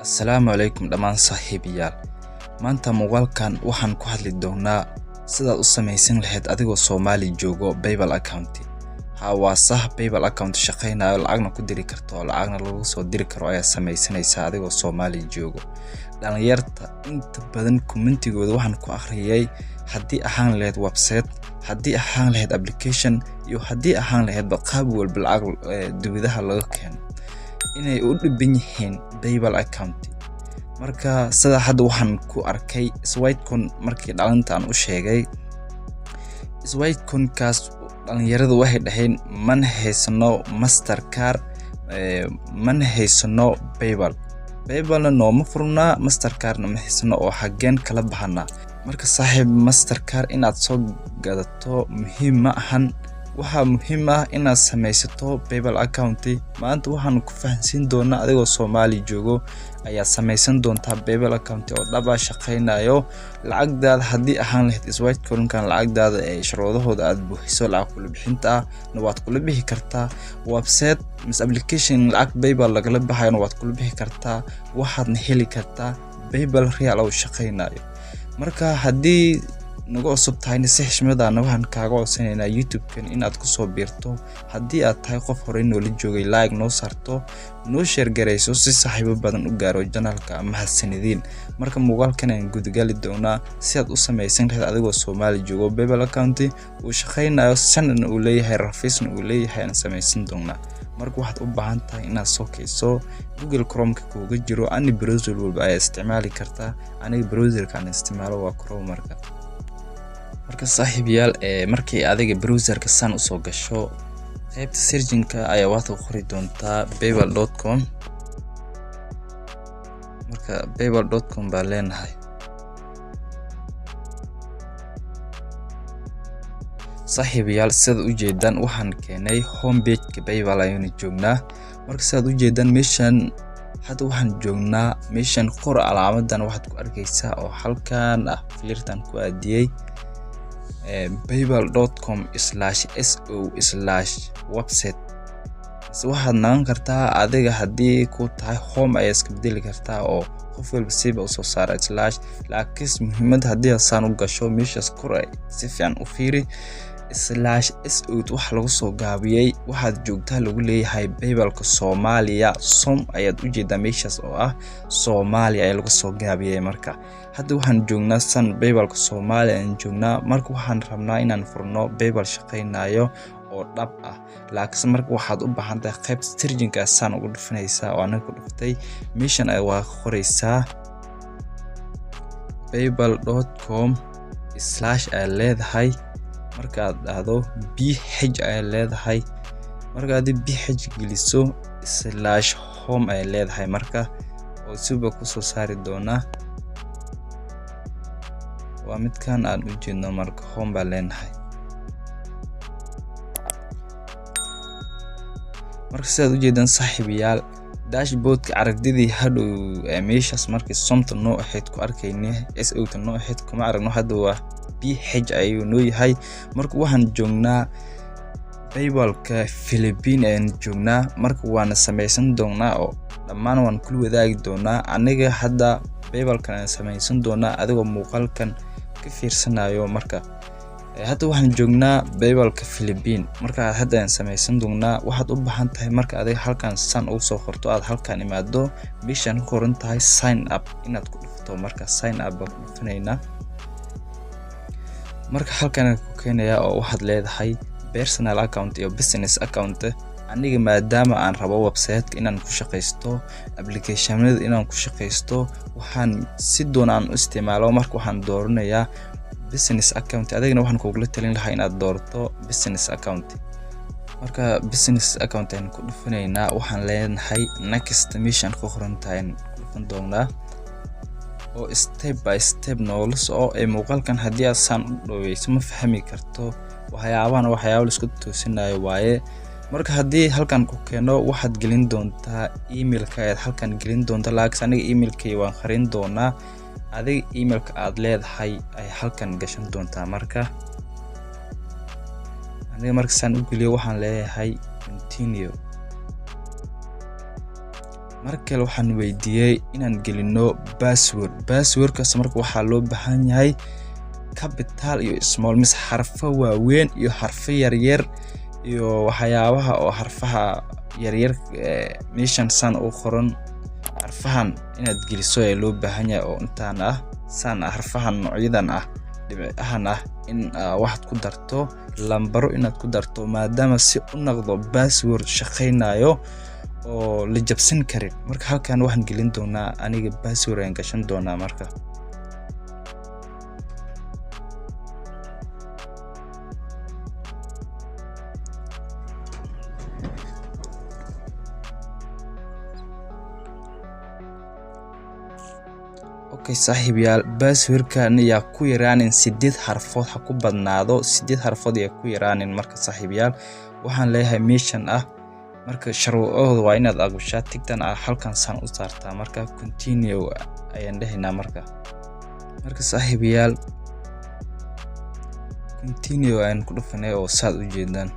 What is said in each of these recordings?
Assalaamu calaykum dhammaan saaxiibayaal. Maanta muuqaalkan waxaan ku hadli doonaa sidaad u samaysan lahayd adigoo Soomaali joogo PayPal account. Haa, waa sax, PayPal account shaqaynayo, lacagna ku diri karto oo lacagna lagu soo diri karo ayaa samaysanaysaa adigoo Soomaali joogo. Dhalinyarta inta badan commentigooda waxaan ku akhriyay haddii ahaan lahayd website, haddii ahaan lahayd application iyo haddii ahaan lahaydba qaab walba lacag dibadaha laga keeno, inay u dhiban yihiin PayPal account. Marka sida hadda waxaan ku arkay Sweatcoin, markii dhalinta aan u sheegay Sweatcoin-kaas, dhalinyaradu waxay dhaheen mana haysano Mastercard, mana haysano PayPal. PayPalna nooma furnaa, Mastercardna ma haysano oo xaggeen kala baxanaa? Marka saaxiib, Mastercard inaad soo gadato muhiim ma ahan. Waxaa muhiim ah inaad samaysato PayPal account. Maanta waxaan ku fahansiin doonaa adigoo Soomaali joogo ayaa samaysan doontaa PayPal account oo dhab ah, shaqaynayo. Lacagdaada haddii ahaan lahayd Sweatcoin-kan, lacagdaada ee shuruudahooda aad buuxiso, lacag kula bixinta ah na waad kula bixi kartaa. Website mise application lacag PayPal lagala baxayona waad kula bixi kartaa. Waxaadna heli kartaa PayPal real oo shaqaynayo. Marka haddii nagu cusub tahayna, si xishmadaana waxaan kaaga codsanaynaa YouTube-kan inaad kusoo biirto. Haddii aad tahay qof horey noola joogay, like noo saarto, noo share garayso si saaxiibo badan u gaaro channelka. Mahadsanidin. Marka muuqaalkan ayaan gudagali doonaa si aad u samaysan lahayd adigoo Soomaali joogo PayPal account uu shaqaynayo, sanadna uu leeyahay, rafiisna uu leeyahay aan samaysan doonaa. Marka waxaad u baahan tahay inaad soo kayso Google Chrome-ka kuuga jiro. Any browser walba ayaa isticmaali kartaa. Aniga browserka aan isticmaalo waa Chrome. Marka saaxiibayaal, markii adiga browserka san usoo gasho, qaybta searching-ka ayaa waxaad ku qori doontaa paypal.com. Marka paypal.com baa leenahay. Saaxiibayaal, sidaad ujeedaan waxaan keenay homepage-ka PayPal ayaynu joognaa. Marka sidaad ujeedaan, meeshan hadda waxaan joognaa meeshan kor, calaamadan waxaad ku arkaysaa oo halkan ah fiirtan ku aadiyey paypal.com/so/website. Waxaad naqon kartaa adiga haddii ku tahay home ayaa iska bedeli kartaa oo qof walba siba usoo saara slash, laakiin muhiimada haddii aad saan u gasho, meeshaas kor si fiican u fiiri, /so wax lagu soo gaabiyey. Waxaad joogtaa lagu leeyahay PayPalka Soomaaliya som ayaad ujeedaa meeshaas oo ah Soomaaliya ayaa lagu soo gaabiyey. Marka hadda waxaan joognaa san PayPalka Soomaaliya ayaan joognaa. Marka waxaan rabnaa inaan furno PayPal shaqaynayo oo dhab ah, laakiinse marka waxaad u baahan tahay qayb searching-ka saan ugu dhufanaysaa oo anaga ku dhuftay. Meeshan ay waa qoraysaa paypal.com slash ayaa leedahay. Markaad dhahdo bh ayaa leedahay. Marka haddii bh geliso, /home ayaa leedahay. Marka oo suba kusoo saari doonaa waa midkan aan u jeedno. Marka home baa leenahay. Marka sidaad ujeedaan saaxiibayaal, dashboardka aragdidii hadhow meeshaas markii somta noo ahayd ku arkayne, so ta noo ahayd kuma aragno. Hadda waa bh ayuu noo yahay. Marka waxaan joognaa PayPalka Philippine ayaan joognaa. Marka waana samaysan doonaa oo dhammaan waan kula wadaagi doonaa. Aniga hadda PayPalkan ayaan samaysan doonaa adigoo muuqaalkan ka fiirsanayo. Marka hadda waxaan joognaa PayPalka Philippine. Marka hadda ayaan samaysan doonaa. Waxaad u baahan tahay marka adiga halkan san ugu soo qorto, aad halkan imaado, meeshaan ku qoran tahay sign up inaad ku dhufto. Marka sign up baan ku dhufanaynaa. Marka halkan ku keenayaa oo waxaad leedahay personal account iyo business account. Aniga maadaama aan rabo website-ka inaan ku shaqaysto, applicationada inaan ku shaqaysto, waxaan si doona aan u isticmaalo, marka waxaan dooranayaa business account. Adigana waxaan kugula talin lahaa inaad doorato business account. Marka business account ayaan ku dhufanaynaa. Waxaan leenahay next, meeshaan ku qoran tahay ayaan ku dhufan doonaa oo step by step noola soco ee muuqaalkan. Haddii aad saan u dhoweyso, ma fahmi karto waxyaabahan, waxyaabo la isku toosinayo waaye. Marka haddii halkan ku keeno, waxaad gelin doontaa emailka ayaad halkan gelin doontaa, laakiin aniga emailkay waan qarin doonaa. Adiga emailka aad leedahay ay halkan gashan doontaa. Marka aniga marka saan u geliyo, waxaan leeyahay continue. Mar kale waxaan weydiiyey inaan gelino password. Passwordkaas marka waxaa loo baahan yahay capital iyo small, mise xarfo waaweyn iyo xarfo yaryar iyo waxyaabaha oo xarfaha yaryar meeshan saan u qoran, xarfahan inaad geliso ayaa loo baahan yahay oo intaan ah, saan ah, xarfahan noocyadan ah, dhibcahan ah, in waxaad ku darto lambaro inaad ku darto, maadaama si u noqdo password shaqaynayo oo la jabsan karin. Marka halkan waxaan gelin doonaa aniga password ayaan gashan doonaa. Marka okay saaxiibayaal, passwordkan yaa ku yaraanin 8 xarfood, ha ku badnaado 8 xarfood yaa ku yaraanin. Marka saaxiibayaal, waxaan leeyahay meeshan ah marka sharwahooda waa inaad aqbashaa, tigtan ah halkan saan u saartaa. Marka continue ayaan dhehaynaa. Marka saaxiibayaal, continue ayaan ku dhufanay oo saad u jeedaan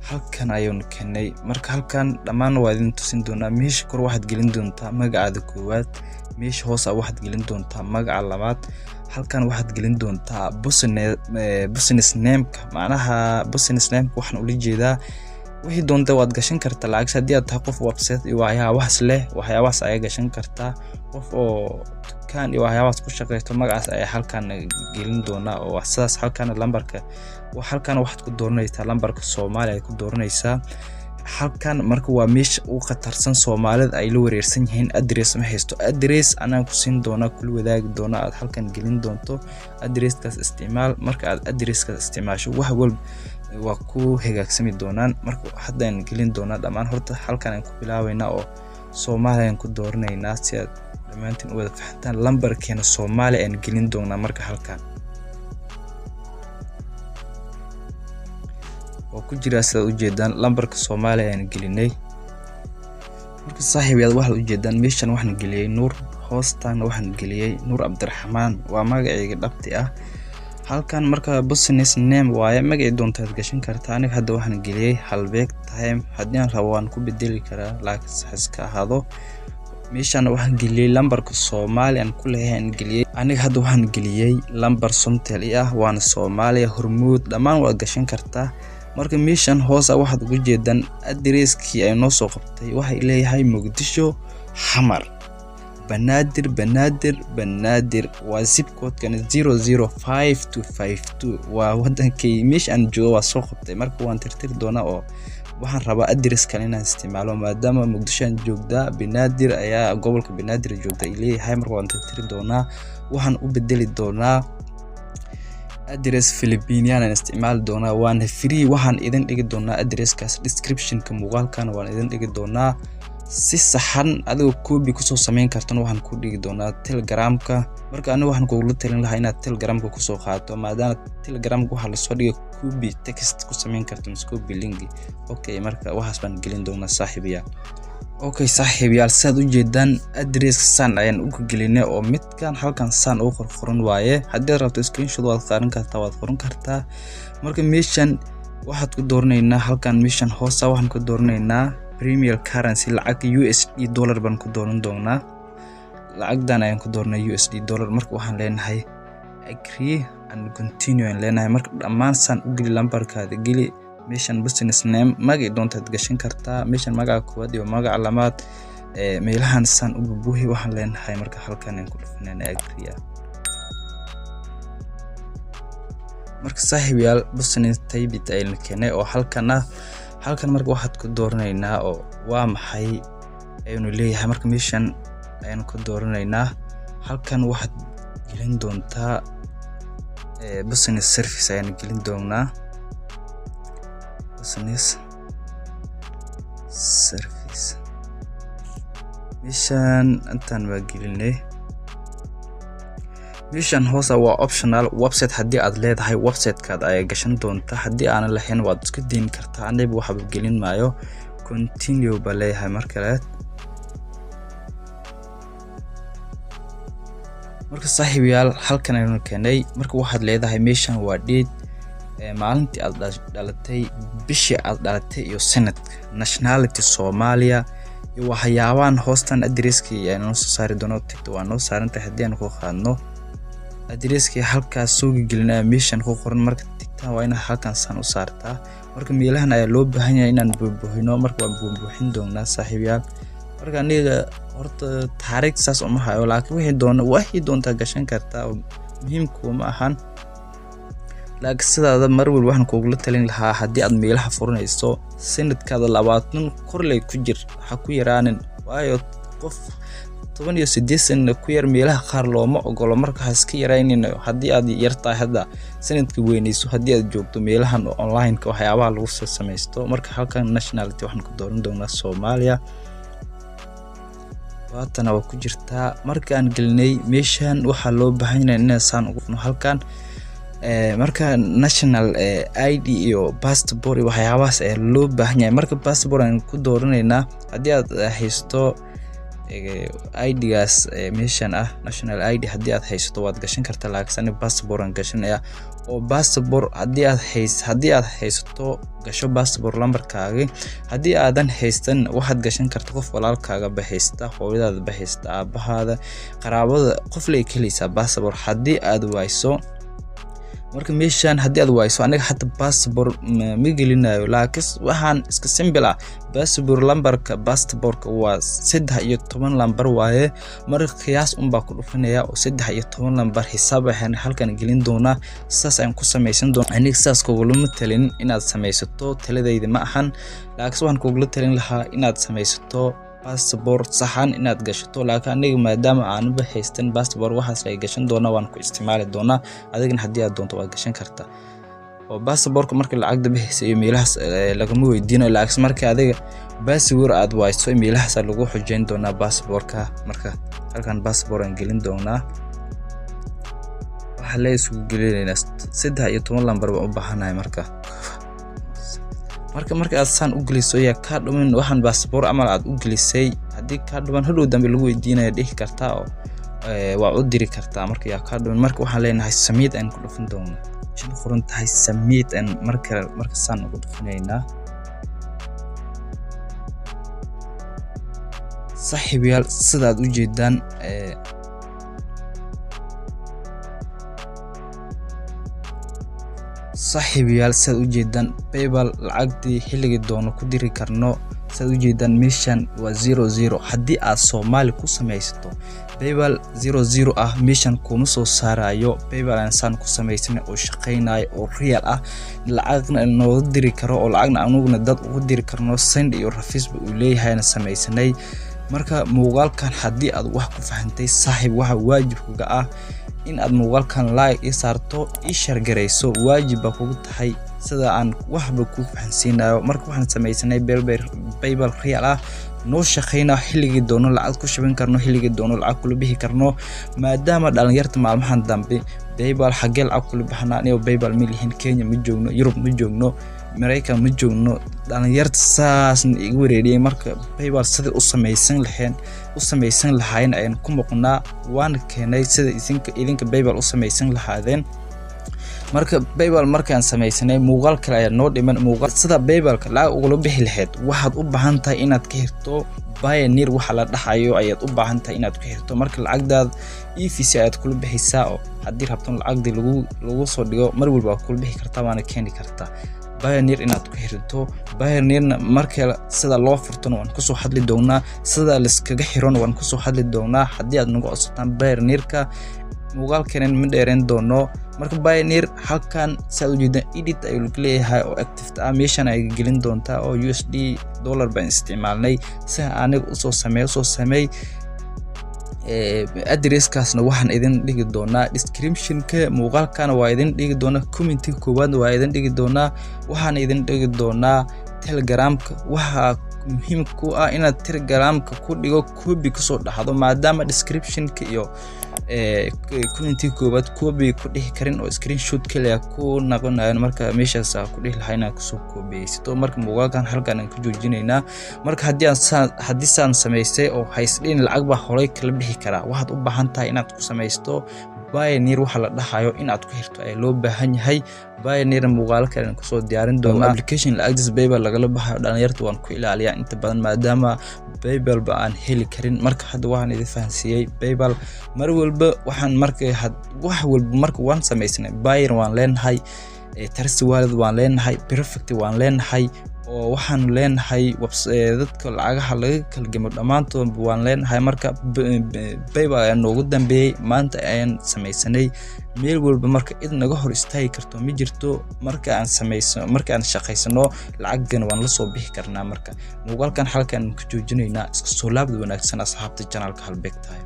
halkan ayuunu keenay. Marka halkan dhammaan waa idin tusin doonaa. Meesha kor waxaad gelin doontaa magacaada koowaad, meesha hoos waxaad gelin doontaa magaca labaad, halkan waxaad gelin doontaa business name-ka. Macnaha business name-ka waxaan ula jeedaa wixii doonta waad gashan kartaa. Lacag haddii aad tahay qof website iyo waxyaabahaas leh, waxyaabahaas ayaa gashan kartaa. Qof oo dukaan iyo waxyaabahaas ku shaqeysto, magacaas ayaa halkan gelin doonaa oo sidaas. Halkan lambarka, halkan waxaad ku dooranaysaa lambarka Soomaaliya ayaad ku dooranaysaa halkan. Marka waa meesha ugu khatarsan Soomaalida ay la wareersan yihiin. Address ma haysto, address anaa ku siin doona, kula wadaagi doona, aad halkan gelin doonto. Addresskaas isticmaal. Marka aad addresskaas isticmaasho, wax walba waa ku hagaagsami doonaan. Marka haddaan gelin doonaa dhammaan. Horta halkan aan ku bilaabeynaa oo Soomaaliya aan ku dooranaynaa si aad dhammaantiin u wada fahantaan. Lambarkeena Soomaaliya aan gelin doonaa. Marka halkan waa ku jiraa sidaad ujeedaan, lambarka Soomaaliya ayaan gelinay. Marka saaxiibayaal, waxaad ujeedaan meeshan waxaan geliyey Nuur, hoostaana waxaan geliyey Nuur Cabdiraxmaan, waa magacayga dhabti ah. Halkan marka business name waaye, magacii doontaad gashan kartaa. Aniga hadda waxaan geliyey Halbeeg Time, haddii aan rabo waan ku bedeli karaa, laakiin ha iska ahaado. Meeshan waxaan geliyey lambarka Soomaaliya aan ku leeyahay aan geliyey. Aniga hadda waxaan geliyey lambar Somtel i ah, waana Soomaaliya Hormuud. Dhammaan waad gashan kartaa. Marka meeshan hoosa waxaad uga jeedaan addresskii ay noo soo qabtay. Waxay leeyahay Muqdisho, Xamar, Banaadir, Banaadir, Banaadir, waa zip code-kana 005252, waa wadankay meesha aan joogo waa soo qabtay. Marka waan tirtiri doonaa oo waxaan rabaa address kale inaan isticmaalo, maadaama Muqdisho aan joogdaa, Banaadir ayaa gobolka Banaadir joogta ay leeyahay. Marka waan tirtiri doonaa, waxaan u bedeli doonaa address Philippinian aan isticmaali doonaa, waana free. Waxaan idin dhigi doonaa addresskaas description-ka muuqaalkan waan idin dhigi doonaa si saxan, adigoo copy kusoo sameyn kartan waxaan ku dhigi doonaa Telegramka. Marka aniga waxaan kugula talin lahaa inaad Telegramka kusoo qaato, maadaama Telegramka waxaa lasoo dhigay copy text ku sameyn karto mise copy link. Okay, marka waxaas baan gelin doonaa saaxiibayaal. Okay saaxiibayaal, sidaad u jeedaan addresska saan ayaan u gelinay oo midkan halkan saan ugu qorqoran waaye. Haddii aad rabto screenshot waad qaadan kartaa, waad qoran kartaa. Marka meeshan waxaad ku dooranaynaa halkan, meeshan hoosa waxaan ku dooranaynaa premier currency, lacag USD dollar baan ku dooran doonaa. Lacagdan ayaan ku dooranay USD dollar. Marka waxaan leenahay agree and continue ayaan leenahay. Marka dhammaan saan u geli, lambarkaada geli. Meeshan business name magacii doontaad gashan kartaa, meeshan magaca koowaad iyo magaca labaad, meelahan saan u bubuhi. Waxaan leenahay marka halkan aan ku dhufanayna agree. Marka saaxiibayaal, business type ayaan keenay oo halkan ah. Halkan marka waxaad ku dooranaynaa oo waa maxay ayaynu leeyahay. Marka meeshan ayaan ku dooranaynaa. Halkan waxaad gelin doontaa business service ayaan gelin doonaa, business service. Meeshan intaan waa gelinay. Meeshan hoosa waa optional, website haddii aad leedahay websitekaad ayaa gashan doontaa, haddii aanan lahayn waad iska dayn kartaa. Aniga waxba gelin maayo, continue baa leeyahay mar kale. Marka saaxiibayaal, halkan aynu keenay. Marka waxaad leedahay meeshan waa date, maalintii aad dhalatay, bishii aad dhalatay iyo sanadka, nationality Soomaaliya. Iyo waxyaabahan hoostan addresskii ayaa noo soo saari doono. Tickta waa noo saarantahay. Haddii aan ku qaadno addresskii halkaas soo gelinaya meeshan ku qoran, marka ticktan waa inaad halkan saan u saartaa. Marka meelahan ayaa loo baahan yahay inaan buubuuxino. Marka waan buubuuxin doonaa, saaxiibayaal. Marka aniga horta taariikh saas uma hayo, laakiin wixii doona waxay doontaa gashan kartaa oo muhiim kuuma ahan. Laakiin sidaada mar walba waxaan kugula talin lahaa, haddii aad meelaha furanayso, sanadkaada 20 korley ku jir, ha ku yaraanin, waayo qof 18 sana ku yar meelaha qaar looma ogolo. Marka ha iska yaraynin haddii aad yartahay, hadda sanadka weynayso, haddii aad joogto meelahan online-ka waxyaabaha lagu soo samaysto. Marka halkan nationality waxaan ku dooran doonaa Soomaaliya. Waatana waa ku jirtaa. Markaan gelinay meeshan, waxaa loo baahan yahay inaan saan ugu halkan. Marka national ID iyo passport iyo waxyaabahaas ayaa loo baahan yahay. Marka passport aan ku dooranaynaa. Haddii aad haysto ID-gaas meeshan ah, national ID haddii aad haysato, waad gashan kartaa, laakiin aniga passport aan gashanaya. Oo passport haddii aad haysato, gasho passport lambarkaagi. Haddii aadan haystan, waxaad gashan karta qof walaalkaaga ba haysta, hooyadaada ba haysta, aabahaada, qaraabada, qof lay ka helaysaa passport haddii aad wayso. Marka meeshan haddii aad wayso, aniga hadda passport ma gelinayo, laakiin waxaan iska simple ah passport lambarka. Passportka waa 13 lambar waaye. Marka qiyaas unbaa ku dhufanaya oo 13 lambar xisaab waxaan halkan gelin doonaa. Saas ayaan ku samaysan doonaa. Aniga saas kugulama talin inaad samaysato, taladayda ma ahan, laakiin waxaan kugula talin lahaa inaad samaysato passport saxan inaad gashato. Laakiin aniga maadaama aanba haystan passport, waxaas ay gashan doonaa, waan ku isticmaali doonaa. Adigana haddii aad doonto waad gashan kartaa. Oo passportka marka lacagta bixisa iyo meelahaas lagama weydiinayo, laakiin marka adiga passport aad wayso, meelahaas lagu xujeyn doonaa passportka. Marka halkan passport aan gelin doonaa. Waxaa la isugu gelinaynaa 13 lambar baan u baahanahay. Marka aad saan u geliso, yaa kaa dhumin waxaan baasboor camal aad u gelisay. Haddii kaa dhuman, hadhow dambe lagu weydiinaya dhihi kartaa oo waa u diri kartaa. Marka yaa kaa dhumin. Marka waxaan leenahay submit ayaan ku dhufan doonaa. Shan furan tahay submit aan marka marka saan ugu dhufanaynaa. Saaxiibayaal, sidaad u jeedaan, saaxiibayaal, sidaad u jeedaan, PayPal lacagtii xilligii doono ku diri karno. Sidaad u jeedaan, meeshan waa 00. Haddii aad Soomaali ku samaysato, PayPal 00 ah meeshan kuma soo saarayo. PayPal aan saan ku samaysanay oo shaqaynayo oo real ah, lacagna nooga diri karo oo lacagna anuguna dad ugu diri karno, send iyo receive uu leeyahayna samaysanay. Marka muuqaalkan haddii aad wax ku fahantay, saaxiib, waxa waajib kuga ah in aad muuqaalkan like ii saarto, ii share garayso. Waajib baa kugu tahay sida aan waxba ku fahansiinayo. Marka waxaan samaysanay PayPal real ah, noo shaqeyna, xilligii doono lacag ku shuban karno, xilligii doono lacag kula bixi karno. Maadaama dhalinyarta maalmahan dambe PayPal xaggee lacag kula baxnaa, anigo PayPal ma lihin, Kenya ma joogno, Yurub ma joogno, Maraykan ma joogno, dhalinyarta saasna iga wareeriyay. Marka PayPal sidai u samaysan lahaayeen ayaan ku muqnaa, waana keenay sida idinka PayPal u samaysan lahaadeen. Marka PayPal markaan samaysanay, muuqaal kale ayaa noo dhiman, muuqaal sida PayPalka lacag ugula bixi lahayd. Waxaad u baahan tahay inaad ka xirto Payoneer waxa la dhaxayo ayaad u baahan tahay inaad ku xirto. Marka lacagdaada EVC ayaad kula bixaysaa, oo haddii rabto lacagdii lagu soo dhigo, mar walba waa kula bixi kartaa, waana keeni kartaa. Payoneer inaad ku xirto. Payoneerna marka sida loo furtona waan kusoo hadli doonaa, sida laiskaga xirona waan kusoo hadli doonaa haddii aad nagu codsataan Payoneerka. Muuqaalkeenan ma dheereen doono. Marka Payoneer halkan saad ujeedaan edit ayuu leeyahay oo active ah, meeshan ay gelin doontaa oo USD dollar baan isticmaalnay si aniga usoo sameey. Addresskaasna waxaan idin dhigi doonaa descriptionka muuqaalkana, waa idin dhigi doonaa commentiga koowaadna, waa idin dhigi doonaa, waxaan idin dhigi doonaa Telegramka. Waxaa muhiim ku ah inaad Telegramka ku dhigo copy kusoo dhaxdo, maadaama descriptionka iyo commentiga koowaad copy ku dhihi karin oo screenshot kaliya ku noqonayan. Marka meeshaas ku dhihi lahaa inaad kusoo koobiyeysato. Marka muuqaalkan halkan aan ku joojinaynaa. Marka haddii saan samaystay oo haysdhin lacag baa horay kala bixi karaa, waxaad u baahan tahay inaad ku samaysto. Payoneer waxa la dhahayo in aad ku xirto ayaa loo baahan yahay. Payoneer muuqaalo kale aan kusoo diyaarin doonaa. Application lacagtiis PayPal lagala baxayo dhalinyarta waan ku ilaaliyaa inta badan, maadaama PayPal ba aan heli karin. Marka hadda waxaan idin fahansiiyey PayPal mar walba waxaan marka wax walba marka waan samaysnay. Payeer waan leenahay, Trust Wallet waan leenahay, Perfect waan leenahay, oo waxaanu leenahay dadka lacagaha laga kala gemo dhammaantoodba waan leenahay. Marka PayPal ayaa noogu dambeeyey, maanta ayaan samaysanay. Meel walba marka cid naga hor istaagi karto ma jirto. Marka aan samayso, marka aan shaqaysano, lacaggan waan la soo bixi karnaa. Marka muuqaalkan halkan ku joojinaynaa. Iska soo laabda wanaagsan, asxaabta channelka Halbeeg tahay.